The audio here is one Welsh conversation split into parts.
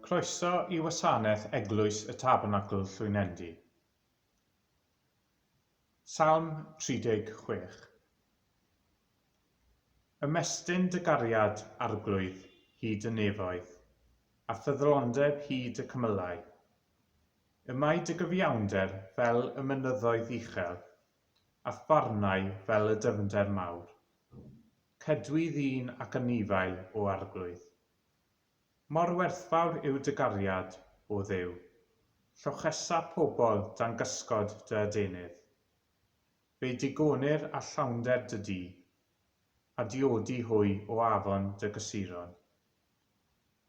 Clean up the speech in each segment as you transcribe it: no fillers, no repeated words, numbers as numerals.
Croeso i wasanaeth Eglwys y Tabernacl Llwynhendy. Salm 36. Ymestyn dy gariad, Arglwydd, hyd y nefoedd, a ffyddlondeb hyd y cymylau. Y mae dy gyfiawnder fel y mynyddoedd uchel, a'th farnau fel y dyfnder mawr. Cedwi ddyn ac anifail, O Arglwydd. Mor werthfawr yw dy gariad, O Dduw! Llochesa pobl dan gysgod dy adenydd. Fe'u digonir â llawnder dy dŷ, a diodi hwy o afon dy gysuron.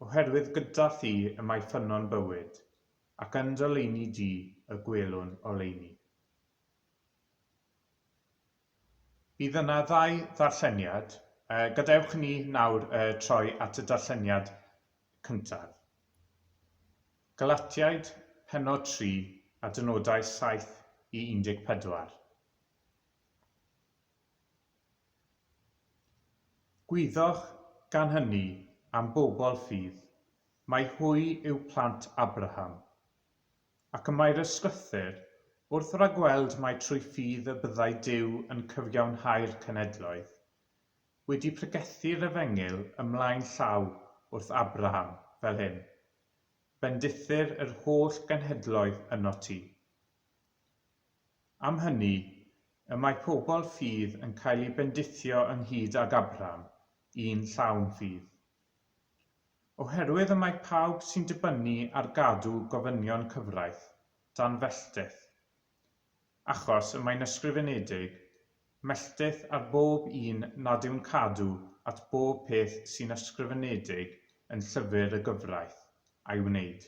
Oherwydd gyda thi y mae ffynnon bywyd, ac yn dy oleuni di y gwelwn oleuni. Bydd yna ddau ddarlleniad. Gadewch i ni nawr troi at y darlleniad cyntaf. Galatiaid, pennod 3, a dynodau 7 i 14. Gwyddoch, gan hynny, am bobl ffydd, mai hwy yw plant Abraham. Ac y mae'r Ysgrythur, wrth ragweld mai trwy ffydd y byddai Duw yn cyfiawnhau'r cenhedloedd, wedi pregethu'r efengyl ymlaen llaw wrth Abraham, fel hyn, Bendithir yr holl genhedloedd ynot ti. Am hynny, y mae pobl ffydd yn cael eu bendithio ynghyd ag Abraham, un llawn ffydd. Oherwydd y mae pawb sy'n dibynnu ar gadw gofynion cyfraith, dan felltith. Achos y mae'n ysgrifenedig, Melltith ar bob un nad yw'n cadw at bob peth sy'n ysgrifenedig yn llyfr y gyfraith, a'i wneud.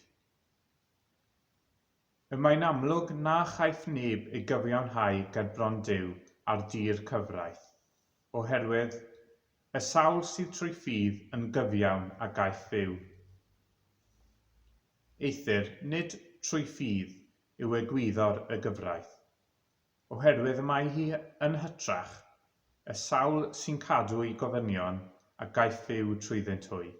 Y mae'n amlwg na chaiff neb ei gyfiawnhau gerbron Duw ar dir cyfraith, oherwydd, Y sawl sydd trwy ffydd yn gyfiawn a gaiff fyw. Eithr nid trwy ffydd yw egwyddor y gyfraith, oherwydd y mae hi yn hytrach, Y sawl sy'n cadw ei gofynion a gaiff fyw trwyddynt hwy.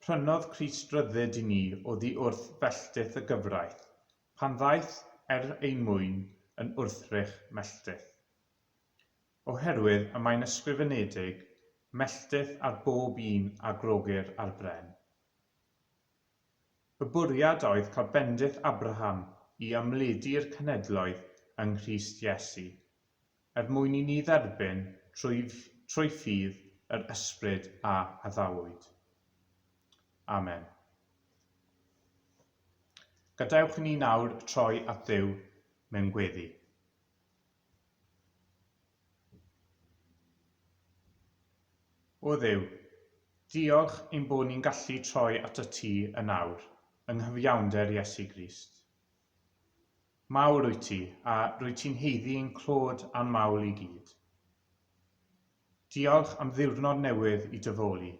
Prynodd Crist ryddid i ni oddi wrth felltith y gyfraith, pan ddaeth er ein mwyn yn wrthrych melltith. Oherwydd y mae'n ysgrifenedig, Melltith ar bob un a grogir ar bren. Y bwriad oedd cael bendith Abraham i ymledu'r cenhedloedd yng Nghrist Iesu, er mwyn i ni dderbyn trwy trwy ffydd yr Ysbryd a addawyd. Amen. Gadewch i ni nawr troi at Dduw mewn gweddi. O Dduw, diolch ein bod ni'n gallu troi atat ti yn awr, yng nghyfiawnder Iesu Grist. Mawr wyt ti, a rwyt ti'n haeddu ein clod a'n mawl i gyd. Diolch am ddiwrnod newydd i dy foli,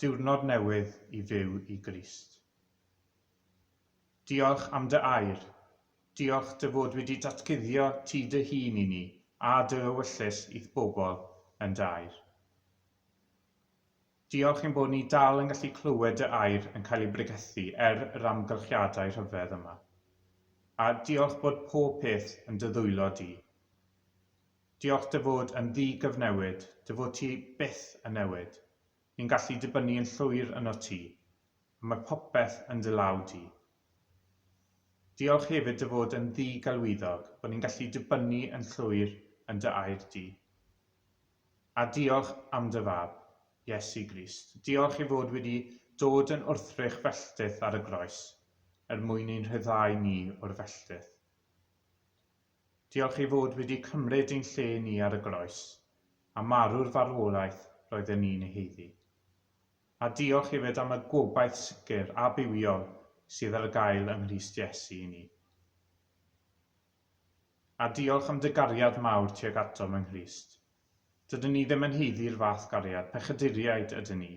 diwrnod newydd i fyw i Grist. Diolch am dy air, diolch dy fod wedi datguddio ti dy hun i ni a dy ewyllys i'th bobl yn dy air. Diolch ein bod ni dal yn gallu clywed dy air yn cael ei bregethu er yr amgylchiadau rhyfedd yma. A diolch bod pob peth yn dy ddwylo di. Diolch dy fod yn ddi-gyfnewid, dy fod ti byth yn newid. Ni'n gallu dibynnu yn llwyr ynot ti, a mae popeth yn dy law di. Diolch hefyd dy fod yn ddi-gelwyddog, bod ni'n gallu dibynnu yn llwyr yn dy air di. A diolch am dy Fab, Iesu Grist. Diolch ei fod wedi dod yn wrthrych felltith ar y groes, er mwyn ein rhyddhau ni o'r felltith. Diolch ei fod wedi cymryd ein lle ni ar y groes, a marw'r farwolaeth roedden ni'n ei haeddu. A diolch hefyd am y gobaith sicr a bywiol sydd ar gael yng Nghrist Iesu i ni. A diolch am dy gariad mawr tuag atom yng Nghrist. Dydyn ni ddim yn haeddu'r fath gariad, pechaduriaid ydyn ni.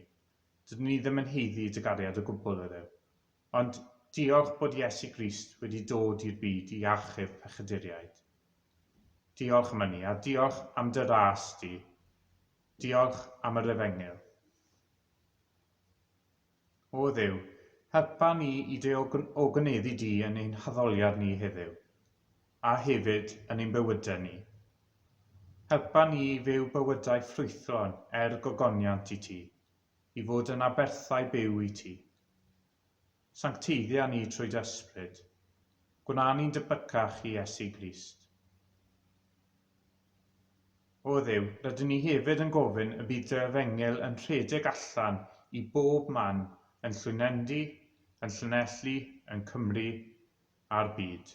Dydyn ni ddim yn haeddu dy gariad o gwbl, O Dduw. Ond diolch bod Iesu Grist wedi dod i'r byd i achub pechaduriaid. Diolch am hynny, a diolch am dy ras di. Diolch am yr efengyl. O Dduw, helpa ni i dy ogoneddu di yn ein haddoliad ni heddiw, a hefyd yn ein bywydau ni. Helpa ni i fyw bywydau ffrwythlon er gogoniant i ti, i fod yn aberthau byw i ti. Sancteiddia ni trwy dy Ysbryd. Gwna ni'n debycach i Iesu Grist. O Dduw, rydyn ni hefyd yn gofyn y bydd dy efengyl yn rhedeg allan i bob man yn Llwynendy, yn Llanelli, yn Cymru a'r byd.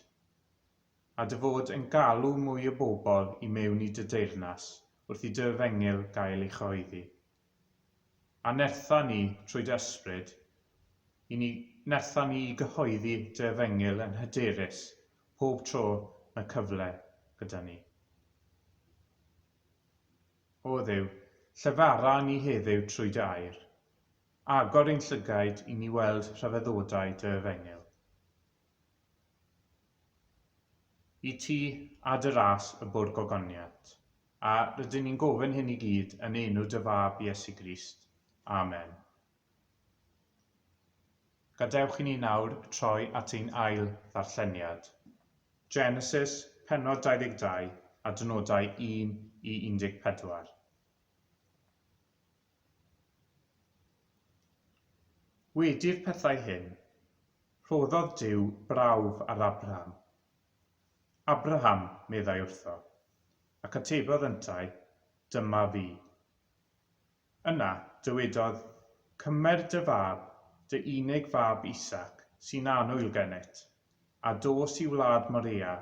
A dy fod yn galw mwy o bobl i mewn i dy deyrnas wrth i dy efengyl gael ei chyhoeddi. A nertha ni trwy dy Ysbryd, i ni, nertha ni i gyhoeddi dy efengyl yn hyderus pob tro mae cyfle gyda ni. O Dduw, llefara ni heddiw trwy dy air. Agor ein llygaid i ni weld rhyfeddodau dy efengyl. I ti a dy ras y bwrdd gogoniant. A rydyn ni'n gofyn hyn i gyd yn enw dy Fab Iesu Grist. Amen. Gadewch i ni nawr troi at ein ail ddarlleniad. Genesis, pennod 22, adnodau 1 i 14. Wedi'r pethau hyn, rhoddodd Duw brawf ar Abraham. Abraham, meddai wrtho. Ac atebodd yntau, Dyma fi. Yna, dywedodd, Cymer dy fab, dy unig fab Isaac, sy'n annwyl gennyt, a dos i wlad Moreia,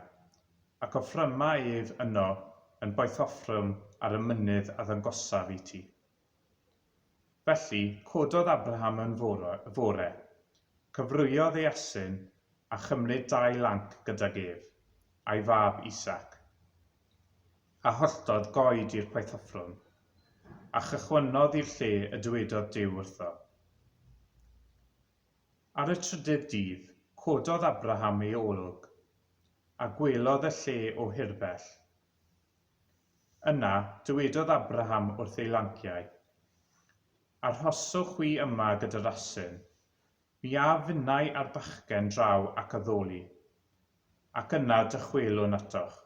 ac offryma ef yno yn boethoffrwm ar y mynydd a ddangosaf i ti. Felly, cododd Abraham yn fore, cyfrwyodd ei asyn, a chymryd dau lanc gydag ef, a'i fab Isaac. A holltodd goed i'r poethoffrwm, a chychwynnodd i'r lle y dywedodd Duw wrtho. Ar y trydydd dydd, cododd Abraham ei olwg, a gwelodd y lle o hirbell. Yna, dywedodd Abraham wrth ei lanciau, Arhoswch chwi yma gyda'r asyn, mi af finnau a'r bachgen draw ac addoli, ac yna dychwelwn atoch.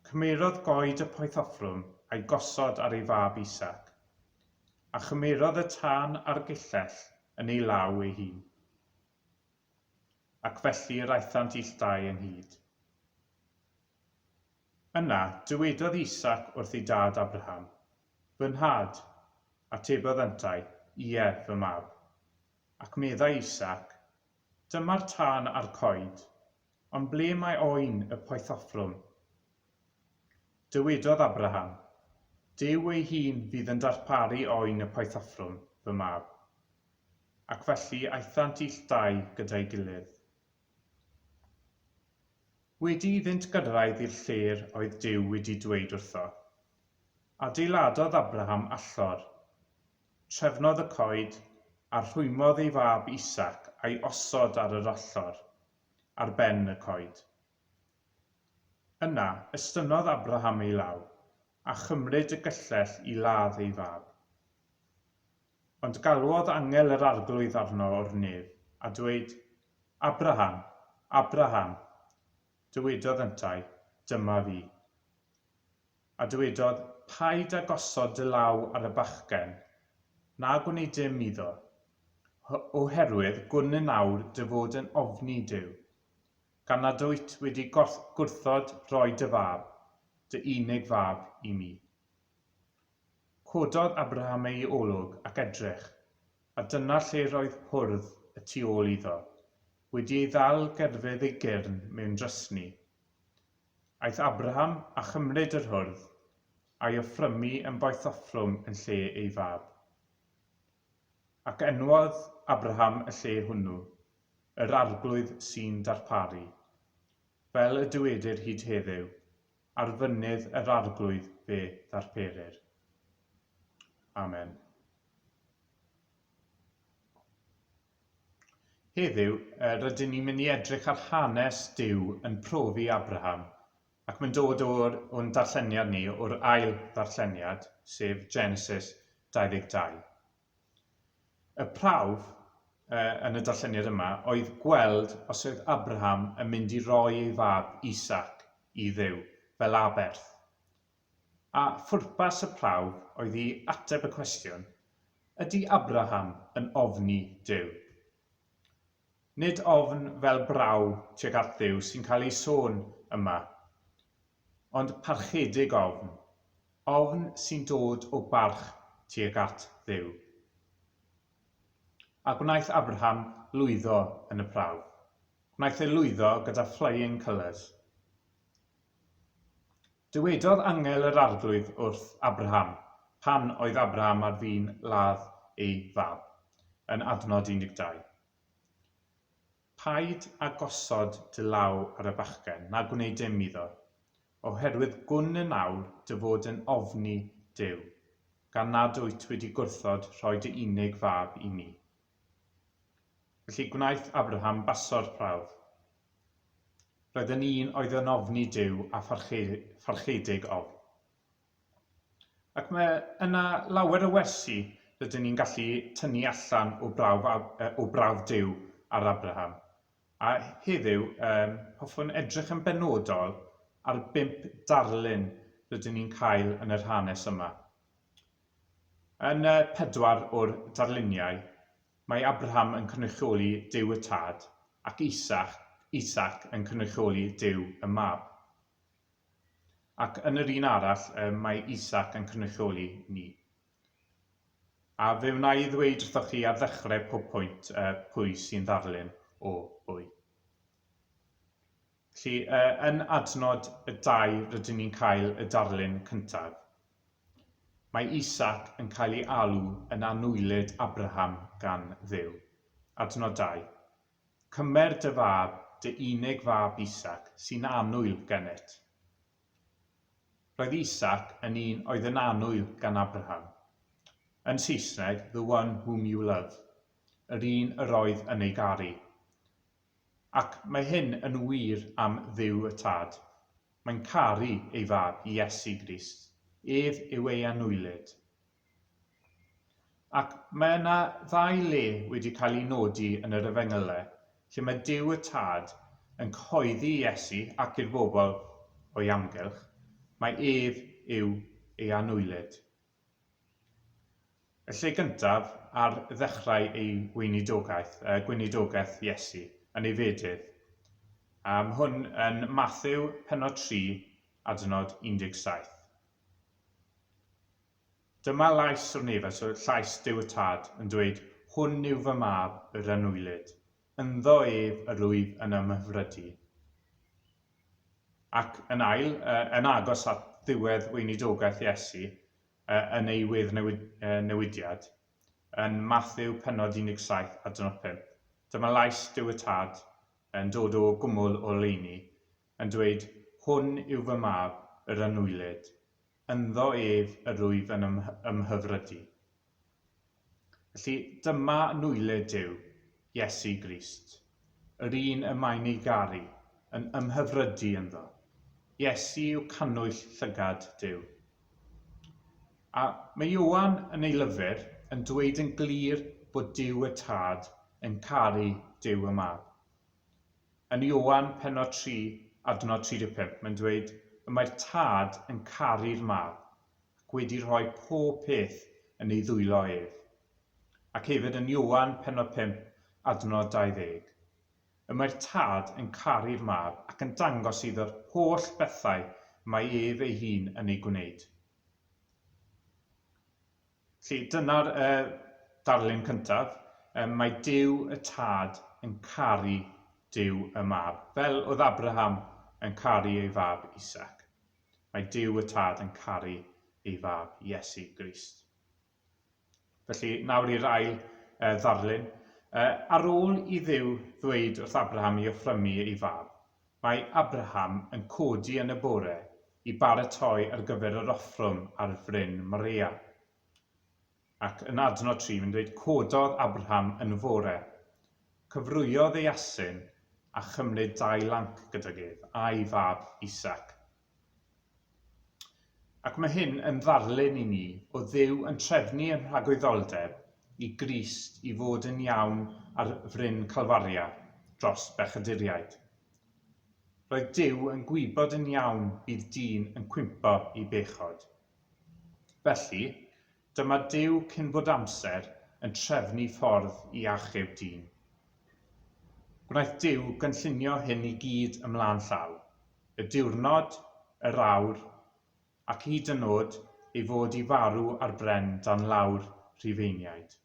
Cymerodd goed y poethoffrwm a'i gosod ar ei fab Isaac, a chymerodd y tân a'r gyllell yn ei law ei hun. Ac felly yr aethant ill dau ynghyd. Yna, dywedodd Isaac wrth ei dad Abraham, Fy nhad. Atebodd yntau, Ie, fy mab. Ac meddai Isaac, Dyma'r tân a'r coed, ond ble mae oen y poethoffrwm? Dywedodd Abraham, Duw ei hun fydd yn darparu oen y poethoffrwm, fy mab. Ac felly aethant ill dau gyda'i gilydd. Wedi iddynt gyrraedd i'r lle'r oedd Duw wedi dweud wrtho, adeiladodd Abraham allor, trefnodd y coed, a rhwymodd ei fab Isaac a'i osod ar yr allor, ar ben y coed. Yna, estynnodd Abraham ei law, a chymryd y gyllell i ladd ei fab. Ond galwodd angel yr Arglwydd arno o'r nef, a dweud, Abraham, Abraham! Dywedodd yntau, Dyma fi. A dywedodd, Paid â gosod dy law ar y bachgen, na gwnei dim iddo, oherwydd gwn yn awr dy fod yn ofni Duw, gan nad wyt wedi gwrthod rhoi dy fab, dy unig fab, i mi. Cododd Abraham ei olwg ac edrych, a dyna lle roedd hwrdd y tu ôl iddo, wedi ei ddal gerfydd ei gyrn mewn drysni. Aeth Abraham a chymryd yr hwrdd, a'i offrymu yn boethoffrwm yn lle ei fab. Ac enwodd Abraham y lle hwnnw, Yr Arglwydd sy'n darparu. Fel y dywedir hyd heddiw, Ar fynydd yr Arglwydd fe ddarperir. Amen. Heddiw, rydyn ni'n mynd i edrych ar hanes Duw yn profi Abraham. Ac mae'n dod o'r, o'n darlleniad ni, o'r ail ddarlleniad, sef Genesis 22. Y prawf yn y darlleniad yma oedd gweld os oedd Abraham yn mynd i roi ei fab Isaac i Dduw fel aberth. A phwrpas y prawf oedd i ateb y cwestiwn, ydy Abraham yn ofni Duw? Nid ofn fel braw tuag at Dduw sy'n cael ei sôn yma, ond parchedig ofn, ofn sy'n dod o barch tuag at Dduw. A gwnaeth Abraham lwyddo yn y prawf. Gwnaeth e lwyddo gyda flying colours. Dywedodd angel yr Arglwydd wrth Abraham pan oedd Abraham ar fin ladd ei fab, yn adnod 12. Paid â gosod dy law ar y bachgen, na gwneud dim iddo, oherwydd gwn yn awr dy fod yn ofni Duw, gan nad wyt wedi gwrthod rhoi dy unig fab i mi. Felly gwnaeth Abraham baso'r prawf. Roedd yn un oedd yn ofni Duw a pharchedig ofn. Ac mae yna lawer o wersi rydyn ni'n gallu tynnu allan o brawf, o brawf Duw ar Abraham. A heddiw, um, hoffwn edrych yn benodol ar bump darlun rydyn ni'n cael yn yr hanes yma. Yn y pedwar o'r darluniau, mae Abraham yn cynrychioli Duw y Tad ac Isaac, Isaac yn cynrychioli Duw y Mab. Ac yn yr un arall, mae Isaac yn cynrychioli ni. A fe wna i ddweud wrthoch chi ar ddechrau pob pwynt pwy sy'n ddarlun o bwy. Felly, yn adnod y dau rydyn ni'n cael y darlun cyntaf. Mae Isaac yn cael ei alw yn anwylyd Abraham gan Dduw. Adnod 2. Cymer dy fab, dy unig fab Isaac, sy'n annwyl gennyt. Roedd Isaac yn un oedd yn annwyl gan Abraham. Yn Saesneg, the one whom you love, yr un yr oedd yn ei garu. Ac mae hyn yn wir am Dduw y Tad. Mae'n caru ei Fab, Iesu Grist. Ef yw ei anwylyd. Ac mae yna ddau le wedi cael eu nodi yn yr Efengylau lle mae Duw y Tad yn cyhoeddi i Iesu ac i'r bobl o'i amgylch, mai ef yw ei anwylyd. Y lle gyntaf, ar ddechrau ei weinidogaeth, gweinidogaeth Iesu, yn ei fedydd. Am hwn yn Mathew pennod 3, adnod 17. Dyma lais o'r nefas, so llais Duw y Tad, yn dweud, Hwn yw fy mab, yr anwylyd. Ynddo ef yr wyf yn ymhyfrydu. Ac yn ail, yn agos at ddiwedd weinidogaeth Iesu, yn ei weddnewidiad, yn Mathew pennod 17 adnod 5, dyma lais Duw y Tad yn dod o gwmwl o oleuni, yn dweud, Hwn yw fy mab, yr anwylyd, ynddo ef yr wyf yn ymhyfrydu. Felly, dyma nwylo Duw, Iesu Grist, yr un y mae'n ei garu, yn ymhyfrydu ynddo. Iesu yw cannwyll llygad Duw. A mae Ioan yn ei lyfr yn dweud yn glir bod Duw y Tad yn caru Duw y Mab. Yn Ioan pennod 3, adnod 35, mae'n dweud, y mae'r Tad yn caru'r Mab, ac wedi rhoi pob peth yn ei ddwylo ef. Ac hefyd yn Ioan pennod 5, adnod 20. Y mae'r Tad yn caru'r Mab ac yn dangos iddo'r holl bethau y mae ef ei hun yn eu gwneud. Felly, dyna'r uh, darlun cyntaf. Um, mae Duw y Tad yn caru Duw y Mab, fel oedd Abraham yn caru ei fab Isaac. Mae Duw y Tad yn caru ei Fab, Iesu Grist. Felly, nawr i'r ail ddarlun. Ar ôl i Dduw ddweud wrth Abraham i offrymu ei fab, mae Abraham yn codi yn y bore i baratoi ar gyfer yr offrwm ar fryn Moreia. Ac yn adnod 3, mae'n dweud, Cododd Abraham yn fore, cyfrwyodd ei asyn, a chymryd dau lanc gydag ef, a'i fab Isaac. Ac mae hyn yn ddarlun i ni o Dduw yn trefnu yn rhagwyddoldeb i Grist i fod yn iawn ar fryn Calfaria dros bechaduriaid. Roedd Duw yn gwybod yn iawn bydd dyn yn cwympo i bechod. Felly, dyma Duw cyn bod amser yn trefnu ffordd i achub dyn. Gwnaeth Duw gynllunio hyn i gyd ymlaen llaw, y diwrnod, yr awr, ac hyd yn nod ei fod i farw ar bren dan law'r Rhufeiniaid.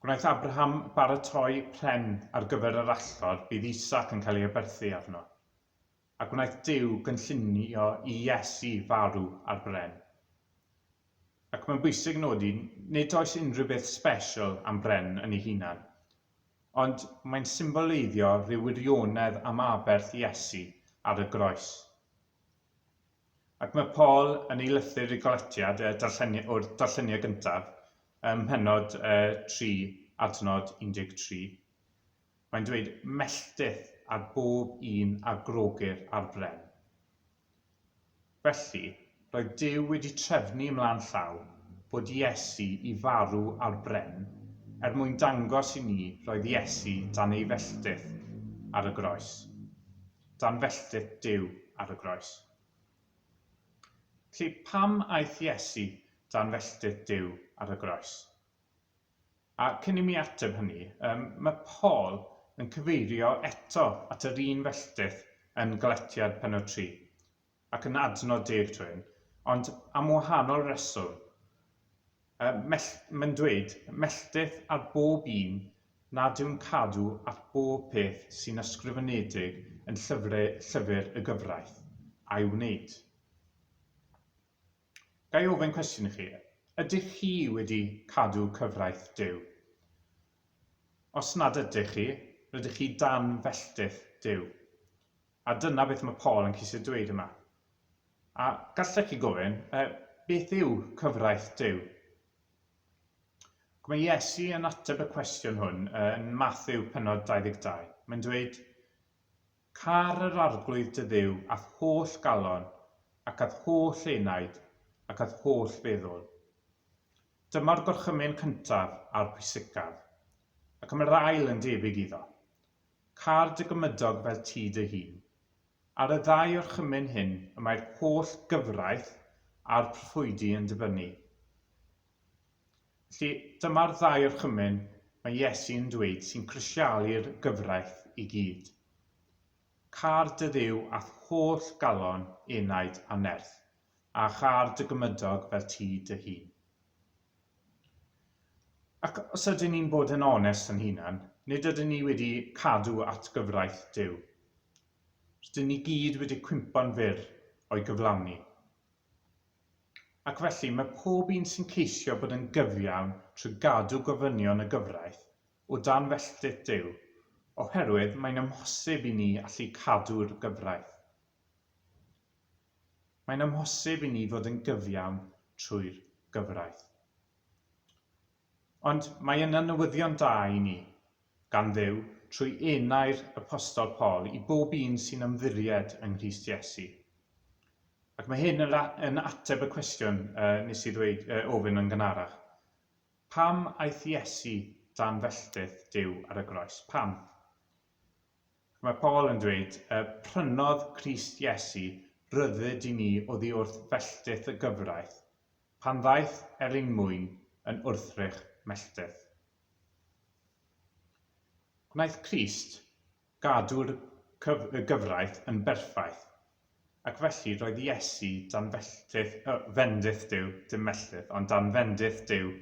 Gwnaeth Abraham baratoi pren ar gyfer yr allor bydd Isaac yn cael ei aberthu arno, a gwnaeth Duw gynllunio i Iesu farw ar bren. Ac mae'n bwysig nodi, nid oes unrhyw beth sbesial am bren yn ei hunan, ond mae'n symboleiddio rhyw wirionedd am aberth Iesu ar y groes. Ac mae Paul yn ei lythyr i Galatiad, darlleni, o'r darlleniad gyntaf, ym mhennod 3, adnod 13, mae'n dweud, Melltith ar bob un a grogir ar bren. Felly, roedd Duw wedi trefnu ymlaen llaw bod Iesu i farw ar bren er mwyn dangos i ni roedd Iesu dan ei felltith ar y groes. Dan felltith Duw ar y groes. Felly, pam aeth Iesu dan felltith Duw ar y groes? A cyn i mi ateb hynny, um, mae Paul yn cyfeirio eto at yr un felltith yn Galatiad pennod 3, ac yn adnod deg twyn, ond am wahanol reswm. Mae'n dweud, Melltith ar bob un nad yw'n cadw at bob peth sy'n ysgrifenedig yn llyfrau llyfr y gyfraith, a'i wneud. Ga i ofyn cwestiwn i chi? Ydych chi wedi cadw cyfraith Duw? Os nad ydych chi, rydych chi dan felltith Duw. A dyna beth mae Paul yn ceisio dweud yma. A gallech chi gofyn, beth yw cyfraith Duw? Ac mae Iesu yn ateb y cwestiwn hwn yn Mathew pennod 22. Mae'n dweud, Car yr Arglwydd dy Dduw a'th holl galon, ac a'th holl enaid, ac a'th holl feddwl. Dyma'r gorchymyn cyntaf a'r pwysicaf. Ac mae'r ail yn debyg iddo. Car dy gymydog fel ti dy hun. Ar y ddau orchymyn hyn y mae'r holl gyfraith a'r proffwydi yn dibynnu. Felly, dyma'r ddau orchymyn mae Iesu yn dweud sy'n crisialu'r gyfraith i gyd. Car dy Dduw a'th holl galon, enaid a nerth, a char dy gymydog fel ti dy hun. Ac os ydyn ni'n bod yn onest yn hunan, nid ydyn ni wedi cadw at gyfraith Duw. Rydyn ni gyd wedi cwympo'n fyr o'i gyflawni. Ac felly, mae pob un sy'n ceisio bod yn gyfiawn trwy gadw gofynion y gyfraith o dan felltith Duw, oherwydd mae'n amhosib i ni allu cadw'r gyfraith. Mae'n amhosib i ni fod yn gyfiawn trwy'r gyfraith. Ond mae yna newyddion da i ni, gan Dduw, trwy enau'r Apostol Paul i bob un sy'n ymddiried yng Nghrist Iesu. Ac mae hyn yn, yn ateb y cwestiwn uh, nes i ddweud, uh, ofyn yn gynharach. Pam aeth Iesu dan felltith Duw ar y groes? Pam? Mae Paul yn dweud, y prynodd Crist Iesu ryddid i ni oddi wrth felltith y gyfraith, pan ddaeth er ein mwyn yn wrthrych melltith. Gwnaeth Crist gadw'r y gyfraith yn berffaith, ac felly roedd Iesu dan felltith, uh, fendith Duw, dim melltith, ond dan fendith Duw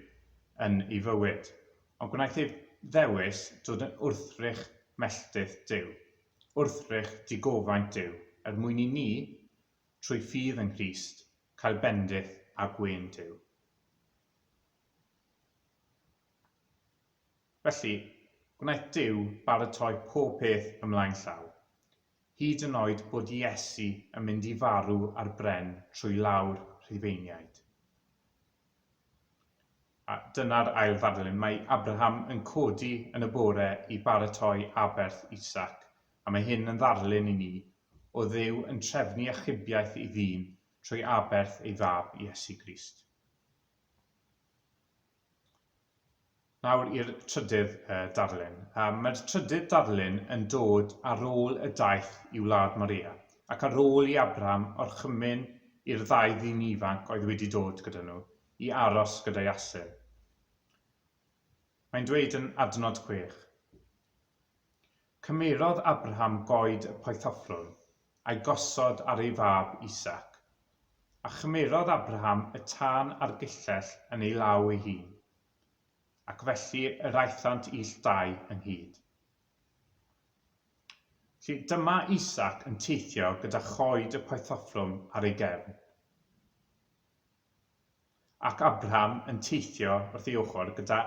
yn ei fywyd. Ond gwnaeth ei ddewis dod yn wrthrych melltith Duw, wrthrych digofaint Duw, er mwyn i ni, trwy ffydd yng Nghrist, cael bendith a gwên Duw. Felly, gwnaeth Duw baratoi pob peth ymlaen llaw, hyd yn oed bod Iesu yn mynd i farw ar bren trwy law'r Rhufeiniaid. A dyna'r ail ddarlun, mae Abraham yn codi yn y bore i baratoi aberth Isaac, a mae hyn yn ddarlun i ni o Dduw yn trefnu achubiaeth i ddyn trwy aberth ei fab Iesu Grist. Nawr i'r trydydd darlun. Mae'r trydydd darlun yn dod ar ôl y daith i wlad Moria, ac ar ôl i Abraham orchymyn i'r ddau ddyn ifanc oedd wedi dod gyda nhw i aros gyda'i asyn. Mae'n dweud yn adnod 6, Cymerodd Abraham goed y poethoffrwm, a'i gosod ar ei fab Isaac. A chymerodd Abraham y tân a'r gyllell yn ei law ei hun. Ac felly yr aethant ill dau ynghyd. Felly dyma Isaac yn teithio gyda choed y poethoffrwm ar ei gefn. Ac Abraham yn teithio wrth ei ochr gyda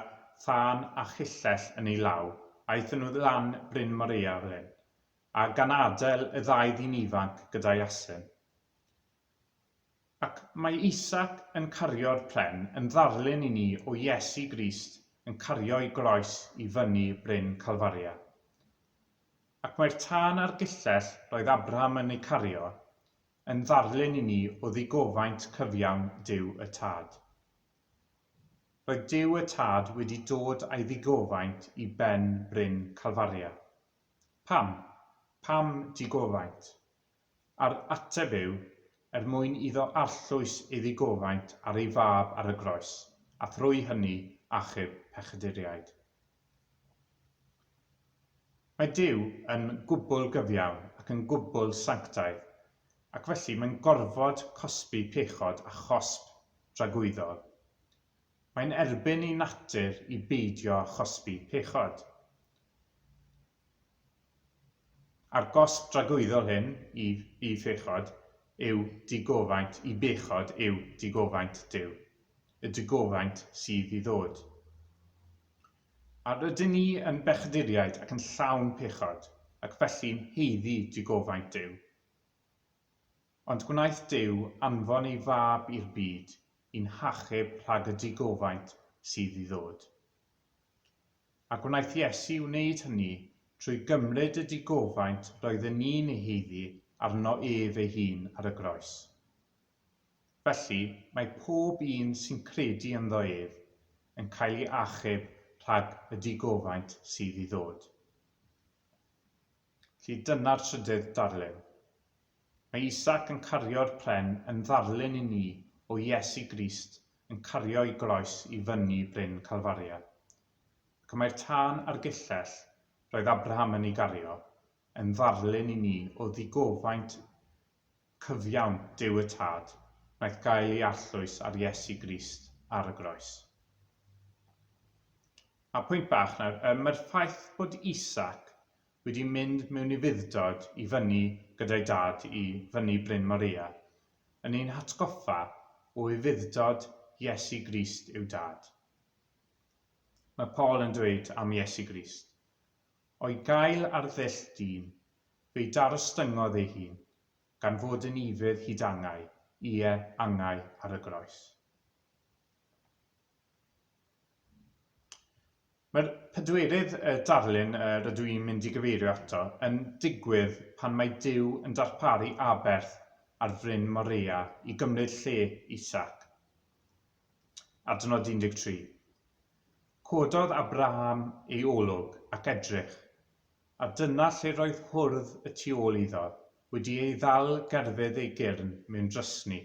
thân a chyllell yn ei law, aethon nhw lan Bryn Moreia fel hyn, a gan adael y ddau ddyn ifanc gyda'i asyn. Ac mae Isaac yn cario'r pren yn ddarlun i ni o Iesu Grist yn cario'i groes i fyny Bryn Calfaria. Ac mae'r tân a'r gyllell roedd Abraham yn eu cario yn ddarlun i ni o ddigofaint cyfiawn Duw y Tad. Roedd Duw y Tad wedi dod â'i ddigofaint i ben Bryn Calfaria. Pam? Pam digofaint? A'r ateb yw, er mwyn iddo arllwys ei ddigofaint ar ei Fab ar y groes, a thrwy hynny achub pechaduriaid. Mae Duw yn gwbl gyfiawn ac yn gwbl sanctaidd, ac felly mae'n gorfod cosbi pechod â chosb dragwyddol. Mae'n erbyn ei natur i beidio â chosbi pechod. A'r gosb dragwyddol hyn i i phechod yw digofaint, i bechod yw digofaint Duw, y digofaint sydd i ddod. A rydyn ni yn bechaduriaid ac yn llawn pechod, ac felly'n haeddu digofaint Duw. Ond gwnaeth Duw anfon ei Fab i'r byd i'n hachub rhag y digofaint sydd i ddod. A gwnaeth Iesu wneud hynny trwy gymryd y digofaint roedden ni'n ei haeddu arno ef ei hun ar y groes. Felly, mae pob un sy'n credu ynddo ef yn cael ei achub rhag y digofaint sydd i ddod. Felly, dyna'r trydydd darlun. Mae Isaac yn cario'r pren yn ddarlun i ni o Iesu Grist yn cario'i groes i fyny Bryn Calfaria. Ac mae'r tân a'r gyllell roedd Abraham yn ei gario yn ddarlun i ni o ddigofaint cyfiawn Duw y Tad wnaeth gael ei arllwys ar Iesu Grist ar y groes. A pwynt bach nawr, mae'r ffaith bod Isaac wedi mynd mewn ufudd-dod i fyny gyda'i dad i fyny Bryn Moria yn ein hatgoffa o ufudd-dod Iesu Grist i'w dad. Mae Paul yn dweud am Iesu Grist, O'i gael ar ddull dyn, fe'i darostyngodd ei hun, gan fod yn ufudd hyd angau, ie, angau ar y groes. Mae'r pedwerydd darlun rydw i'n mynd i gyfeirio ato yn digwydd pan mae Duw yn darparu aberth ar fryn Moreia i gymryd lle Isaac. Adnod 13. Cododd Abraham ei olwg ac edrych, a dyna lle roedd hwrdd y tu ôl iddo, wedi ei ddal gerfydd ei gyrn mewn drysni.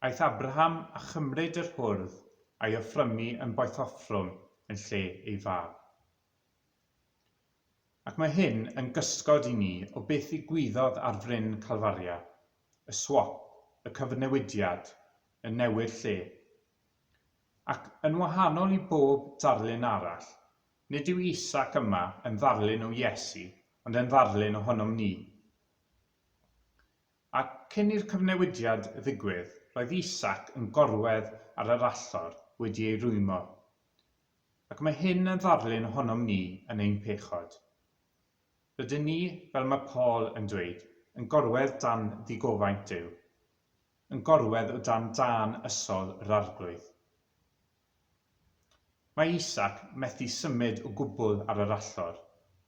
Aeth Abraham a chymryd yr hwrdd a'i offrymu yn boethoffrwm yn lle ei fab. Ac mae hyn yn gysgod i ni o beth ddigwyddodd ar fryn Calfaria, y swop, y cyfnewidiad, y newid lle. Ac yn wahanol i bob darlun arall, nid yw Isaac yma yn ddarlun o Iesu, ond yn ddarlun ohonom ni. Ac cyn i'r cyfnewidiad ddigwydd, roedd Isaac yn gorwedd ar yr allor wedi ei rwymo. Ac mae hyn yn ddarlun ohonom ni yn ein pechod. Rydyn ni, fel mae Paul yn dweud, yn gorwedd dan ddigofaint Duw, yn gorwedd o dan dân ysol yr Arglwydd. Mae Isaac methu symud o gwbl ar yr allor,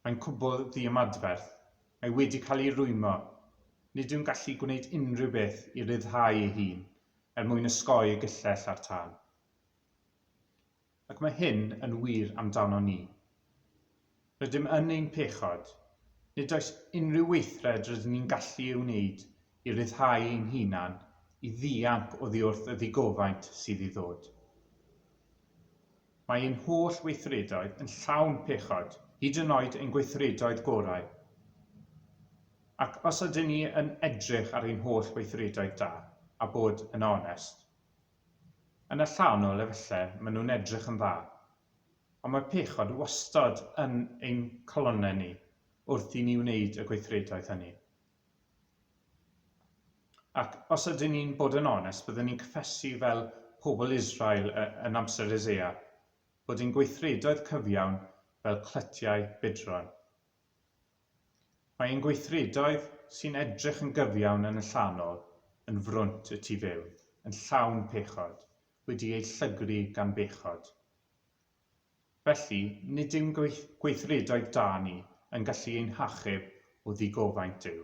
mae'n cwbl ddiymadferth, mae wedi cael ei rwymo. Nid yw'n gallu gwneud unrhyw beth i ryddhau ei hun er mwyn osgoi y gyllell a'r tân. Ac mae hyn yn wir amdano ni. Rydym yn ein pechod. Nid oes unrhyw weithred rydyn ni'n gallu ei wneud i ryddhau ein hunan i ddianc oddi wrth y ddigofaint sydd i ddod. Mae ein holl weithredoedd yn llawn pechod, hyd yn oed ein gweithredoedd gorau. Ac os ydyn ni yn edrych ar ein holl weithredoedd da, a bod yn onest, yn allanol efallai maen nhw'n edrych yn dda, ond mae pechod wastad yn ein calonnau ni wrth i ni wneud y gweithredoedd hynny. Ac os ydyn ni'n bod yn onest, byddwn ni'n cyffesu fel pobl Israel yn amser Isaiah, bod ein gweithredoedd cyfiawn fel clytiau budron. Mae ein gweithredoedd sy'n edrych yn gyfiawn yn allanol yn frwnt y tu fewn, yn llawn pechod, wedi eu llygru gan bechod. Felly, nid yw'n gweithredoedd da ni yn gallu ein hachub o ddigofaint Duw.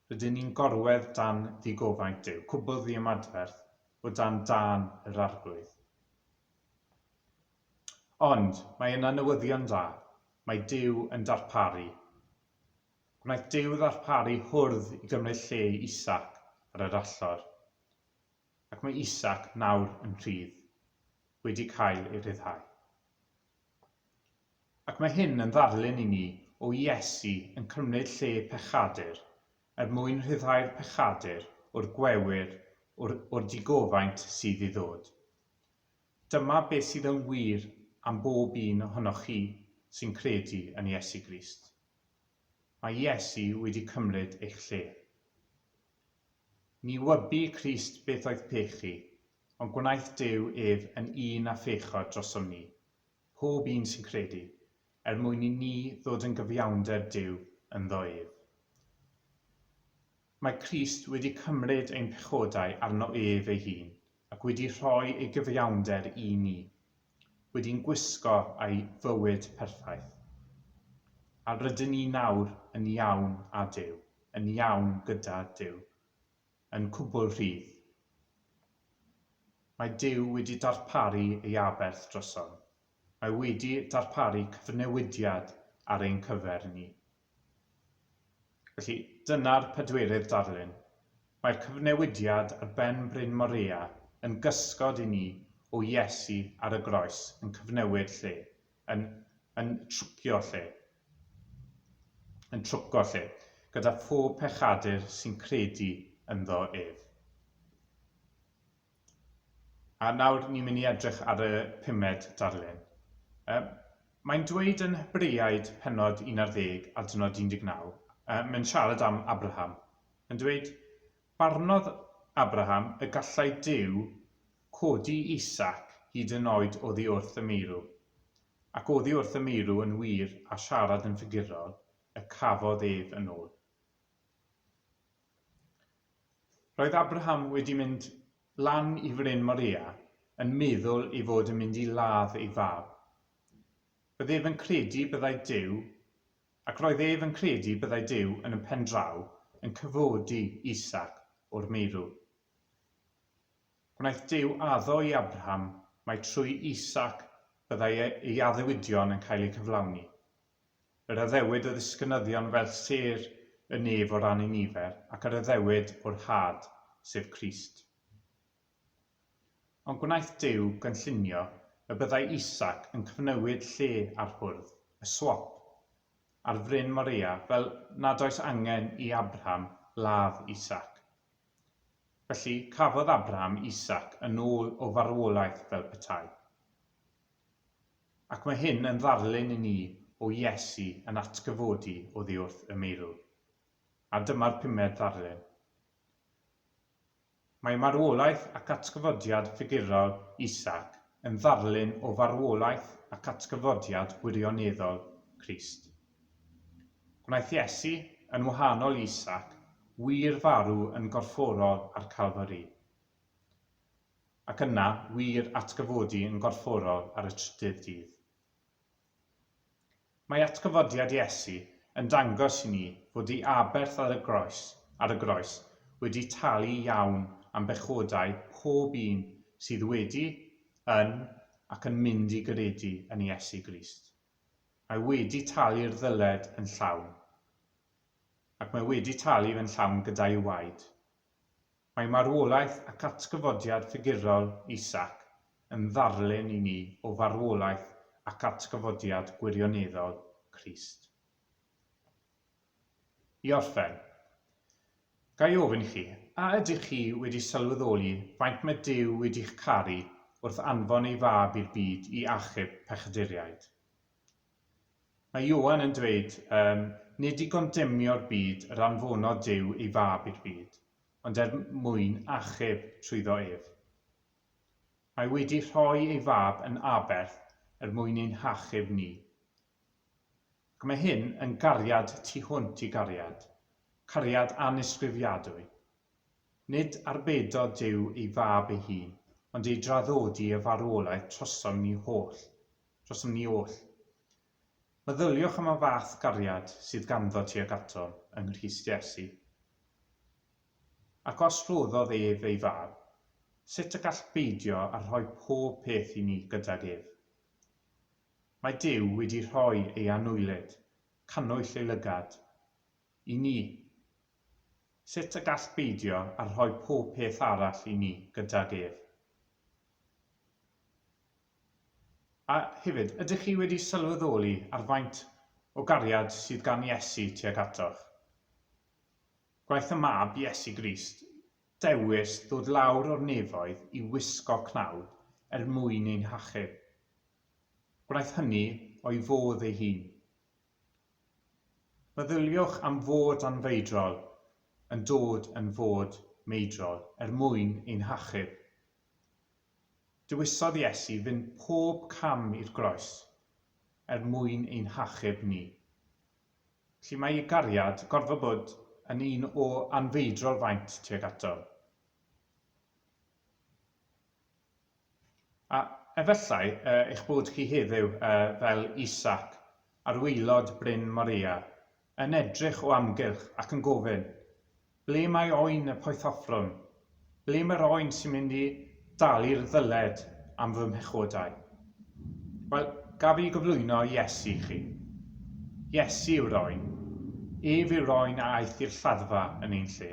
Rydyn ni'n gorwedd dan ddigofaint Duw, cwbl ddiymadferth, o dan dân yr Arglwydd. Ond, mae yna newyddion da, mae Duw yn darparu. Gwnaeth Duw ddarparu hwrdd i gymryd lle i Isaac ar yr allor. Ac mae Isaac nawr yn rhydd, wedi cael ei ryddhau. Ac mae hyn yn ddarlun i ni o Iesu yn cymryd lle pechadur er mwyn rhyddhau'r pechadur o'r gwewyr o'r, o'r digofaint sydd i ddod. Dyma beth sydd yn wir am bob un ohonoch chi sy'n credu yn Iesu Grist. Mae Iesu wedi cymryd eich lle. Ni wybu Crist beth oedd pechu, ond gwnaeth Duw ef yn un â phechod drosom ni. pob un sy'n credu, er mwyn i ni ddod yn gyfiawnder Duw ynddo ef. Mae Crist wedi cymryd ein pechodau arno ef ei hun ac wedi rhoi ei gyfiawnder i ni, wedi'n gwisgo â'i fywyd perffaith. A rydyn ni nawr yn iawn â Duw, yn iawn gyda Duw, yn cwbl rhydd. Mae Duw wedi darparu ei aberth drosom. Mae wedi darparu cyfnewidiad ar ein cyfer ni. Felly, dyna'r pedwerydd darlun. Mae'r cyfnewidiad ar ben Bryn Morea yn gysgod i ni o Iesu ar y groes yn cyfnewid lle, yn, yn trwcio lle. Yn trwco lle, gyda phob pechadur sy'n credu ynddo ef. A nawr ni'n mynd i edrych ar y pumed darlun. Mae'n dweud yn Hebreaid pennod 11 adnod 19, mae'n siarad am Abraham. Mae'n dweud, Barnodd Abraham y gallai Duw codi Isaac hyd yn oed oddi wrth y meirw. Ac oddi wrth y meirw yn wir a siarad yn ffigurol, y cafodd ef yn ôl. Roedd Abraham wedi mynd lan i fryn Moria yn meddwl ei fod yn mynd i ladd ei fab. Roedd ef yn credu byddai Duw, ac roedd ef yn credu byddai Duw yn y pendraw yn cyfodi Isaac o'r meirw. Gwnaeth Duw addo i Abraham mai trwy Isaac byddai ei addewidion yn cael eu cyflawni. Yr addewid o ddisgynyddion fel sêr y nef o ran ei nifer, ac yr addewid o'r had, sef Crist. Ond gwnaeth Duw gynllunio y byddai Isaac yn cyfnewid lle ar hwrdd, y swop, ar fryn Morea fel nad oes angen i Abraham ladd Isaac. Felly, cafodd Abraham Isaac yn ôl o farwolaeth fel petai. Ac mae hyn yn ddarlun i ni o Iesu yn atgyfodi oddi wrth y meirw. A dyma'r pumed ddarlun. Mae marwolaeth ac atgyfodiad ffigurol Isaac yn ddarlun o farwolaeth ac atgyfodiad gwirioneddol Crist. Gwnaeth Iesu, yn wahanol i Isaac, wir farw yn gorfforol ar Calfari. Ac yna, wir atgyfodi yn gorfforol ar y trydydd dydd. Mae atgyfodiad Iesu yn dangos i ni fod ei aberth ar y groes ar y groes wedi talu iawn am bechodau pob un sydd wedi, yn ac yn mynd i gredu yn Iesu Grist. Mae wedi talu'r ddyled yn llawn. Ac mae wedi talu fe'n llawn gyda'i waed. Mae marwolaeth ac atgyfodiad ffigurol Isaac yn ddarlun i ni o farwolaeth ac atgyfodiad gwirioneddol Crist. I orffen, ga i ofyn i chi, a ydych chi wedi sylweddoli faint mae Duw wedi'ch caru wrth anfon ei Fab i'r byd i achub pechaduriaid? Mae Ioan yn dweud, um, nid i gondemnio'r byd yr anfonodd Duw ei Fab i'r byd, ond er mwyn achub trwyddo ef. Mae wedi rhoi ei Fab yn aberth er mwyn ein hachub ni. Ac mae hyn yn gariad tu hwnt i gariad, cariad annisgrifiadwy. Nid arbedodd Duw ei Fab ei hun, ond ei draddodi y farwolaeth trosom ni holl, drosom ni oll. Meddyliwch am y fath gariad sydd ganddo tuag atom yng Nghrist Iesu. Ac os rhoddodd ef ei Fab, sut y gall beidio â rhoi pob peth i ni gydag ef? Mae Duw wedi rhoi ei anwylyd, cannwyll ei lygad, i ni. Sut y gall beidio â rhoi pob peth arall i ni gydag ef? A hefyd, ydych chi wedi sylweddoli ar faint o gariad sydd gan Iesu tuag atoch? Gwnaeth y Mab, Iesu Grist, dewis ddod lawr o'r nefoedd i wisgo cnawd er mwyn ein hachub. Gwnaeth hynny o'i fodd ei hun. Meddyliwch am fod anfeidrol yn dod yn fod meidrol er mwyn ein hachub. Dewisodd Iesu fynd pob cam i'r groes er mwyn ein hachub ni. Felly mae ei gariad gorfod bod yn un o anfeidrol faint tuag ato. A efallai eich bod chi heddiw fel Isaac ar waelod Bryn Moria, yn edrych o amgylch ac yn gofyn, Ble mae oen y poethoffrwm? Ble mae'r oen sy'n mynd i dalu'r ddyled am fy mhechodau? Wel, gaf i gyflwyno Iesu i chi. Iesu yw'r oen. Ef yw'r oen a aeth i'r lladdfa yn ein lle.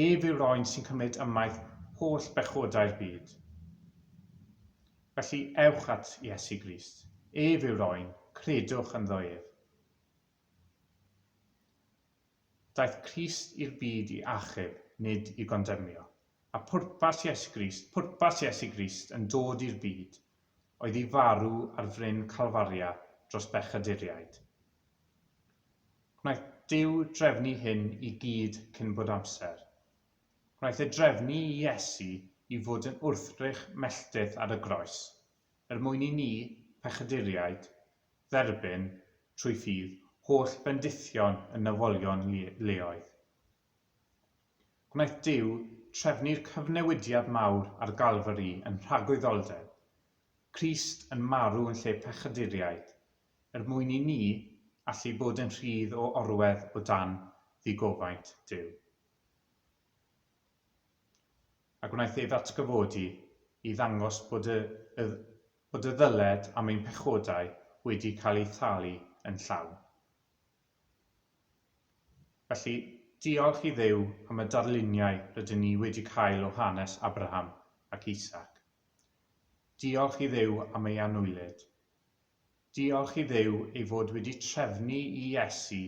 Ef yw'r oen sy'n cymryd ymaith holl bechodau'r byd. Felly, ewch at Iesu Grist. Ef yw'r oen, credwch ynddo ef. Daeth Crist i'r byd i achub, nid i gondemnio. A pwrpas Iesu Grist, pwrpas Iesu Grist yn dod i'r byd, oedd i farw ar fryn Calfaria dros bechaduriaid. Gwnaeth Duw drefnu hyn i gyd cyn bod amser. Gwnaeth e drefnu i Iesu i fod yn wrthrych melltith ar y groes, er mwyn i ni, pechaduriaid, dderbyn, trwy ffydd, holl fendithion y nefolion leoedd. Gwnaeth Duw trefnu'r cyfnewidiad mawr ar Galfari yn nhragwyddoldeb, Crist yn marw yn lle pechaduriaid, er mwyn i ni allu bod yn rhydd o orwedd o dan ddigofaint Duw. A gwnaeth ei ddatgyfodi i ddangos bod y, y, bod y ddyled am ein pechodau wedi cael ei thalu yn llawn. Felly, diolch i Dduw am y darluniau rydyn ni wedi cael o hanes Abraham ac Isaac. Diolch i Dduw am ei anwylyd. Diolch i Dduw ei fod wedi trefnu i Iesu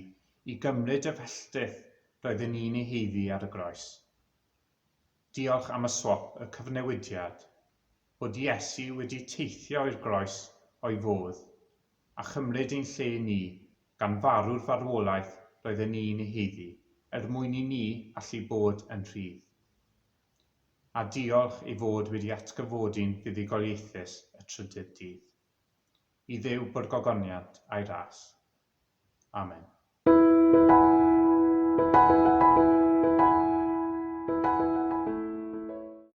i gymryd y felltith roedden ni'n ei haeddu ar y groes. Diolch am y swop, y cyfnewidiad, bod Iesu wedi teithio i'r groes o'i fodd, a chymryd ein lle ni, gan farw'r farwolaeth roedden ni'n ei haeddu, er mwyn i ni allu bod yn rhydd. A diolch ei fod wedi atgyfodi'n fuddugoliaethus y trydydd dydd. I Dduw bo'r gogoniant a'i ras. Amen.